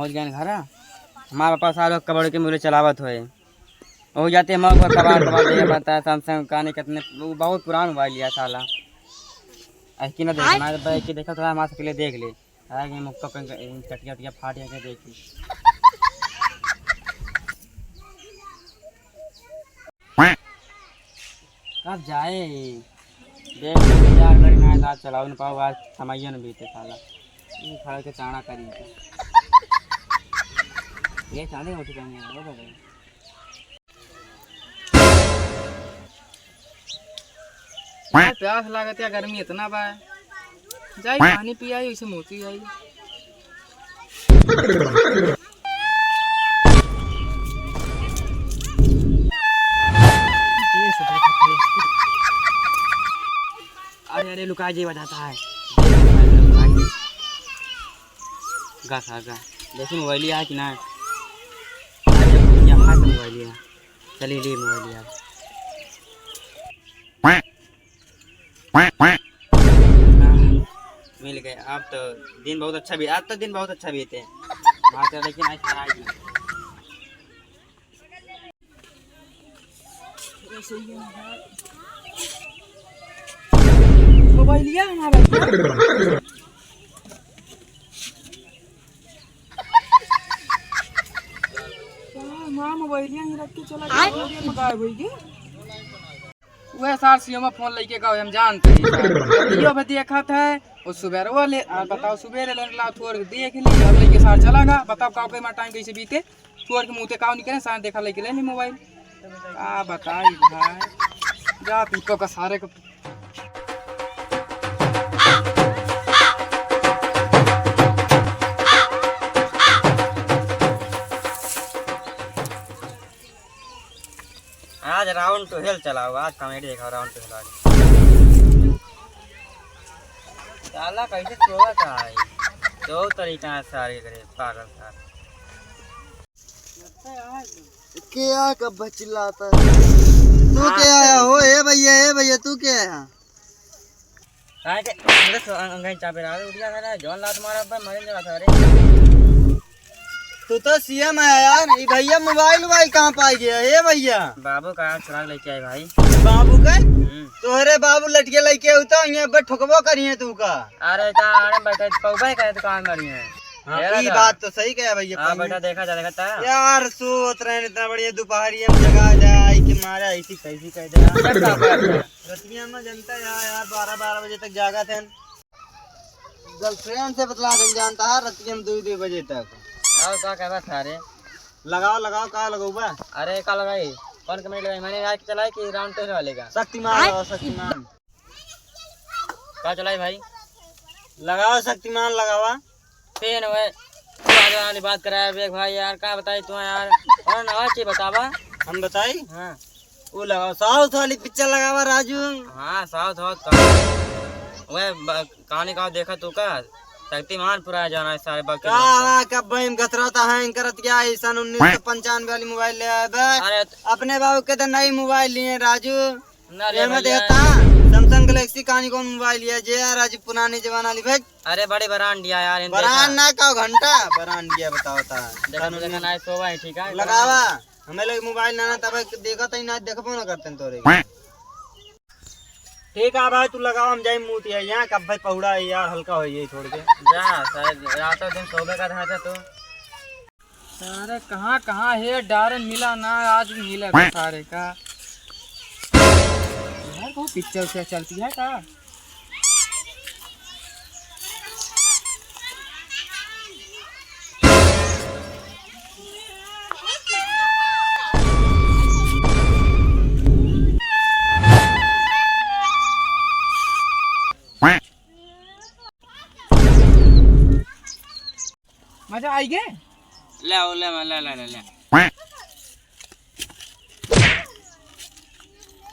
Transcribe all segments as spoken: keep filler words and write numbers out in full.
पहुँच गए घर। हमारे पापा साल कबाड़ के मोबाइल चलावत होए। वो जाते हम को कबाड़, कबाड़ दे पता है, Samsung का नहीं कितने, वो बहुत पुरान मोबाइल लिया साला। ऐसे ना देखना, जब ऐसे देखा थोड़ा हमारे से पहले देख ले। आ गए मुक्का पे कटिया, कटिया फाट गया, देख ले। कब जाए? देख, यार, घर में आज चलाओ न पाओ, आज समइया न बीते साला। ये खा के चाणा करी। ये चांदी रोटी खानी है, वो बता। यार, प्यास लागत है, गर्मी इतना बा। जाई पानी पी आई, उसे मोती आई। अरे, अरे, लुका जे बजाता है। गा, गा, गा। देखी मोबाइल है कि ना? अरे, यहाँ से मोबाइल है। चलिए, ले मोबाइल यार। हाँ, मिल गए। अब तो दिन बहुत अच्छा भी, आज तो दिन बहुत अच्छा बीते। वहाँ से लेकिन आज सारा ही मोबाइल लिया हमारा। हाँ, मोबाइलिया ही रख के चला गया, थोड़ी देर में गायब होई गई। वह सार सीएम फोन लेके का हम जानते हैं। वीडियो भी देखा था, और सुबह वो ले, आ, बताओ, सुबह ले लेने ला, थोड़ देख ली, अब लेके सार चला गया। बताओ, काव के मार टाइम कैसे बीते, थोड़ के मुँह ते काव निकले, सार देखा लेके ले ली मोबाइल। का बताई भाई, जा पीपो का सारे को। आज round to hell चलाओ, आज comedy दिखाओ round to hell आज। साला कैसे सोवत है? दो तरीका है सारे करे, पागल सारे। क्या कब चिल्लाता है? तू हाँ, क्या आया हो? ए भैया, ए भैया, तू क्या आया? काहे के, मेरे सो-, अंग-, अंगन चापे रहा, उठ गया था, जौन लात मारा, अब मरे नहीं रहा था, अरे। तू तो सीएम है यार, ई भैया मोबाइल, मोबाइल कहाँ पाई गया? ए भैया। बाबू का सुराग लेके आए भाई। बाबू के? हम्म। तोहरे बाबू लटिया लेके आऊ तो, यहाँ पे ठोकबो करिए तू का। अरे, का आड़े बैठे, पौबे का दुकान मरी है। हाँ, ये ई रहा। बात तो सही कहा भैया, हाँ, पहले। बेटा, देखा जा, देखा था। यार, सोत रहे इतना बढ़िया दोपहरिया में जगा जाए, कि मारा ऐसी कैसी कह दे। रतिया में जनता यार, यार, बारह, बारह बजे तक जागा थे। Girlfriend से बतला दे, जानता है, रतिया में दो, दो बजे तक। और का कहबा सारे? लगाओ, लगाओ, का लगौबा? अरे, का लगाई? कौन कंपनी लगाई? मैंने यार चलाई कि round to hell वाले का? शक्तिमान लगाओ, शक्तिमान। का चलाई भाई? लगाओ शक्तिमान लगावा। पेन हुए। तू आगे वाली बात कराया बेग भाई यार, का बताई तू यार? और नवा चीज बतावा। हम बताई? हाँ। वो लगाओ, South वाली picture लगावा राजू। हाँ, South, South का। वह ब-, कहानी का देखा तू का? शक्तिमान पूरा जाना है सारे बाकी का, लोग का। हाँ, कब भाई हम गथराता है, करत क्या है, सन उन्नीस सौ पंचानवे वाली मोबाइल ले आए बे। अरे अपने बाबू के तो नई मोबाइल लिए राजू। ना रे ये मैं भैया। देखता, Samsung Galaxy कहानी कौन मोबाइल लिया जे यार, आज पुराने जमाना वाली भाई। अरे बड़ी brand दिया यार, इन brand देखा। ना का घंटा, brand दिया बताओ ता। देखा, कानूनी। देखा ना, सोवा है, ठीक है? लगावा, हमें लगे मोबाइल ना, ना तब देखा तई ना, देखबो ना करते तोरे। ठीक है भाई, तू लगावा, हम जाई मूत है यहाँ, कब भाई पहुड़ा है यार, हल्का हो जाए छोड़ के। जा, शायद रातों दिन सोबे का था तो। सारे कहाँ कहाँ है डारन मिला ना, आज भी मिला था सारे का। यार, वो picture क्या चलती है का? मजा आई गे? ले आओ, ले, ले, ले, ले, ले।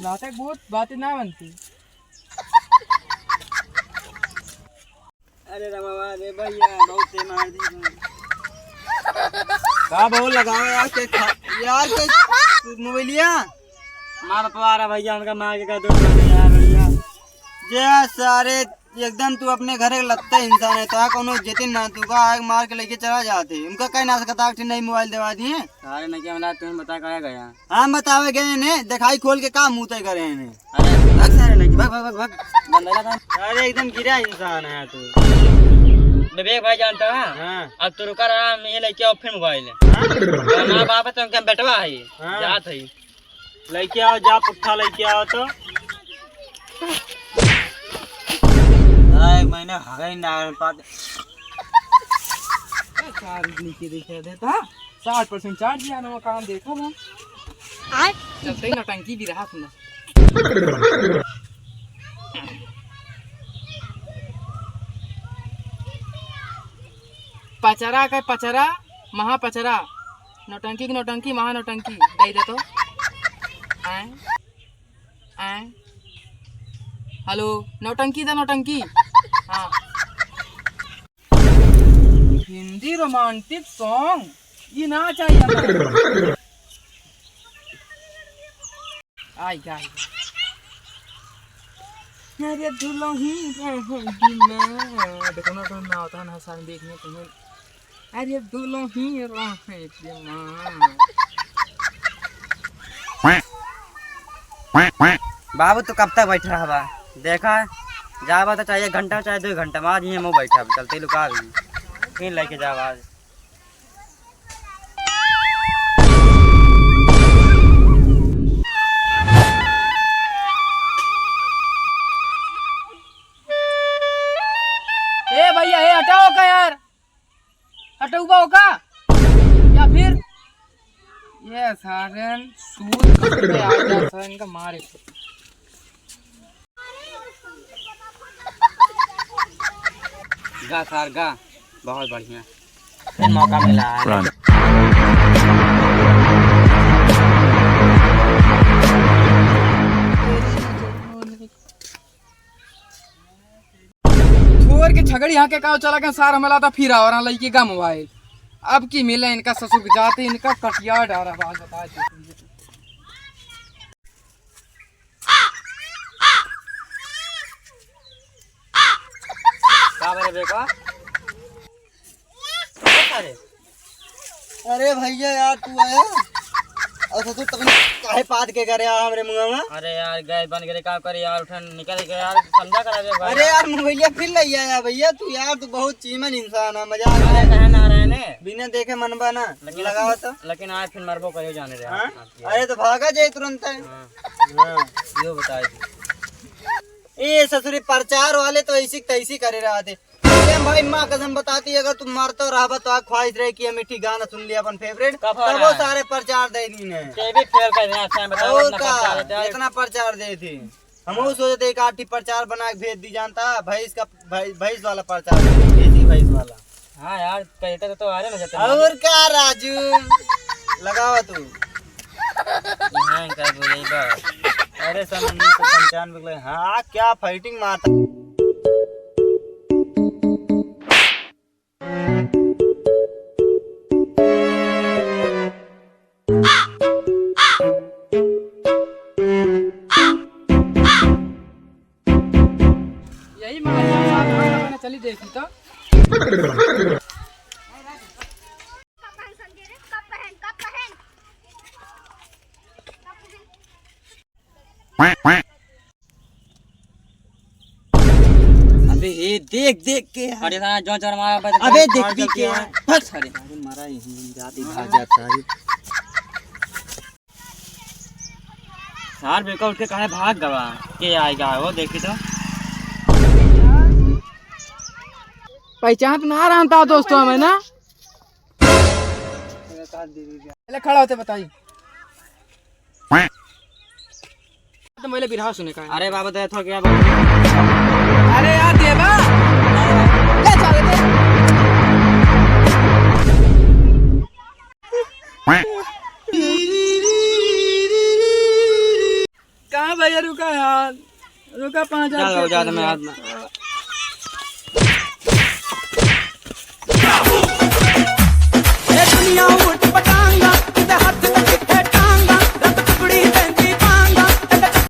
नाटक बहुत बातें ना बनती। अरे रमावा रे भैया, बहुत से मार दी तू। का बहुत लगाओ यार, के खा-, यार के मोबाइलिया? मार पवा रहा भैया, उनका मार के कर दो यार भैया। जे सारे एकदम तू अपने घरे के लत्ते इंसान है, तोहार कौनो इज्जत ही ना, तू का आग मार के लेके चला जाते। उनका कहीं ना सकता कि नहीं मोबाइल देवा दिए। सारे नहीं क्या मिला, तुम्हें बता कहाँ गया? हम बतावे गए ने, देखाई खोल के का मुँह तय करे ने। अरे भाग सारे नहीं, भाग, भाग, भाग, भाग। गंदला था। अरे एकदम गिरा इंसान है तू। विवेक भाई जानता है? हाँ। अब तू रुका रहा, हम ये लेके आओ फिर मोबाइल। हाँ? हमारा बाप है तो उनका बेटवा है, हाँ। जात है। लइके आओ, जा पुट्ठा लइके आओ तो। आ, एक महीने हगई ना पाते। ए, चार नीचे दिखे देता। साठ परसेंट चार्ज दिया ना, वो काम देखो ना। आय। चलते ही नौटंकी भी रहा सुना। पचरा का पचरा, महापचरा। नौटंकी के नौटंकी, महा नौटंकी। दे दे तो। आय, आय। हेलो, नौटंकी दा नौटंकी। हाँ। हिंदी रोमांटिक सॉन्ग, ये ना चाहिए हमें। आइगा, आइगा। अरे दुलही रहेगी ना। देखो ना, तो ना होता ना, सामने देखने तुम्हें। अरे दुलही रहेगी ना। बाबू, तू कब तक बैठा रहबा? देखा, जाबा तो चाहे एक घंटा, चाहे दो घंटा, आज यहाँ मुँह बैठा, चलते लुका भी। फिर लेके जाबा आज। ए भैया, ए हटाओ का यार, हटउबा हो का? या फिर ये सारन सूद पे आ जा, सारन का मारे। गा सार गा, बहुत बढ़िया। फिर मौका मिला है। Run। छोड़ के छगड़ी यहाँ के काव चला गए सार, हमें लाता फिर आवा रहा लइके का मोबाइल। अब की मिले इनका ससुर के जाते, इनका कटिया डारा बाल बता दे। का बरे बेका? अरे भैया यार, तू आया? और ससुर, तब काहे पाद के करे यार हमरे मुंह में? अरे यार, गैस बन गए, का करे यार, उठन निकल गए यार, समझा करा दे भाई। अरे यार, मोबाइलिया फिर ले आया भैया तू यार, तू बहुत चीमन इंसान है, मजाक अरे है। कहे ना रहे ने। बिना देखे मनबा ना, लेकिन लगाओ तो। लेकिन आज फिर मरबो करियो जाने रे हाँ? आप, आप अरे तो भागा जाए तुरंत है। हाँ। हाँ। यो बताए दे। ए ससुरी, प्रचार वाले तो ऐसी तैसी करे रहा थे। ए भाई, माँ कसम बताती, अगर तुम मरतो रहबा तो आ ख्वाहिश रहे कि ये मीठी गाना सुन लिया अपन फेवरेट, कब आ तब वो रहा है? सारे प्रचार दे दी ने। ये भी फेल कर रहा है, अच्छा, बताओ, और इतना का, प्रचार देते हैं। इतना प्रचार दे दी। हम वो सोचते एक आठी प्रचार बना के भेज दी जानता, भैंस का, भै-, भैंस वाला प्रचार, देसी भैंस वाला। हाँ यार, कहते तो, तो आ रहे ना जाते और का राजू, लगावा तू। हाँ, का बोले बा? अरे सन उन्नीस सौ पंचानवे के लगे, हाँ, क्या फाइटिंग मारता। यही मार, मार, मार, मार, चली देखी तो। अबे, ए, देख, देख के यार। अरे, साला, जो चोर मारा, बस अबे, देख भी के यार। हट, सारे। अरे, मरा यहीं, जाती भाग जात सारी। सार बेका उठ के काहे भाग गवा? के आएगा वो, देखी तो। पहचान तो ना रहता दोस्तों हमें ना। पहले खड़ा होते बताई। तो पहले बिरहा सुने का। अरे बाबा, दे थो क्या बात? अरे यार देवा, ले चल दे। कहाँ भैया, रुका यार, रुका, पाँच हजार चलो, रुपया जा, मैं दे। हाथ में।